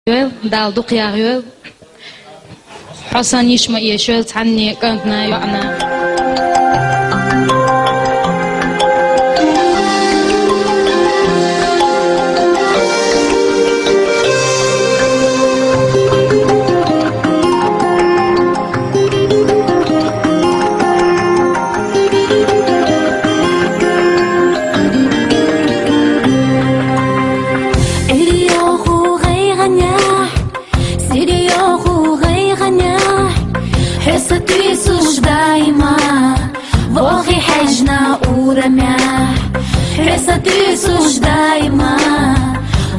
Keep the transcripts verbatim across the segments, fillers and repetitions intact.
йойла, Дала дукха яхайойла. Хьо санна йиша ма эшайойла цхьанне кӀантана, йоӀана. Ӏуйре йоах хьо гӀайгӀанехь, сире йоах хьо гӀайгӀанехь, хьо сатуьйсуш даима, вохий хьаьжна урамехь. Хьо сатуьйсуш даима,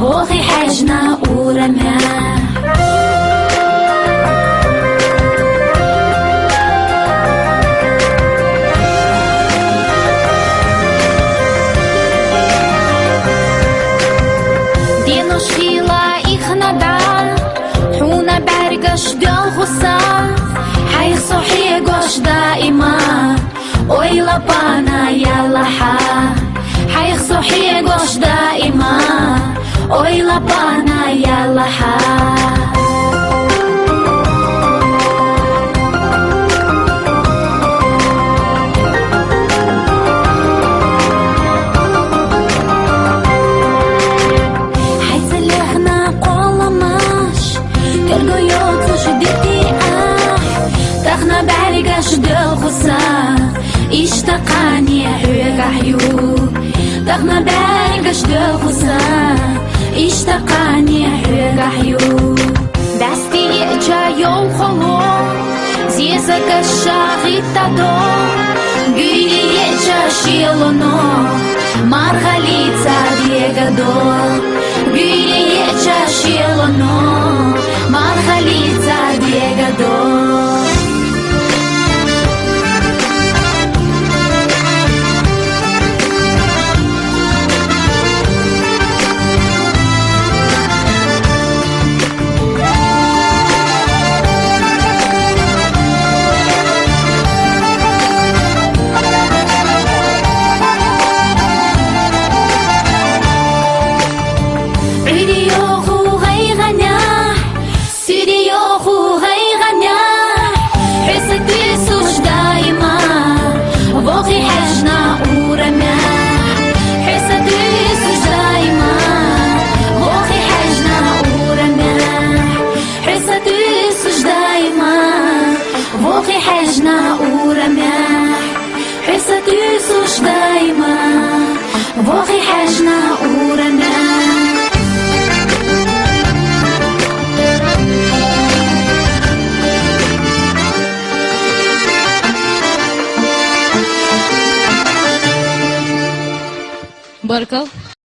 вохий хьаьжна урамехь. Денош хилла ихна дӀа, хьуна бӀаргаш доьлху са, хьайх со хьегош даима, ойла пана ялахьа. Хьайх со хьегош даима, ойла пана ялахьа. Хьайца лехна къоламаш, терго йоцуш дитиа, тахна бӀаргаш доьлху са, иштта кхане хьоьгахь ю. Тахна бӀаргаш доьлху са, иштта кхане хьоьгахь ю. Дасти еъча йовхало, зезагаш шагӀиттадо, гуьйре еъча шелоно, мархаллица дегадо. Гуьйре еъча шелоно, мархаллица дегадо. Ӏуйре йоах хьо гӀайгӀанехь, сире йоах хьо гӀайгӀанехь, хьо сатуьйсуш даима, вохий хьаьжна урамехь. Хьо сатуьйсуш даима, вохий хьаьжна урамехь. Хьо сатуьйсуш даима, вохий хьаьжна урамехь. Хьо сатуьйсуш даима, вохий хьаьжна урамехь. Баркал.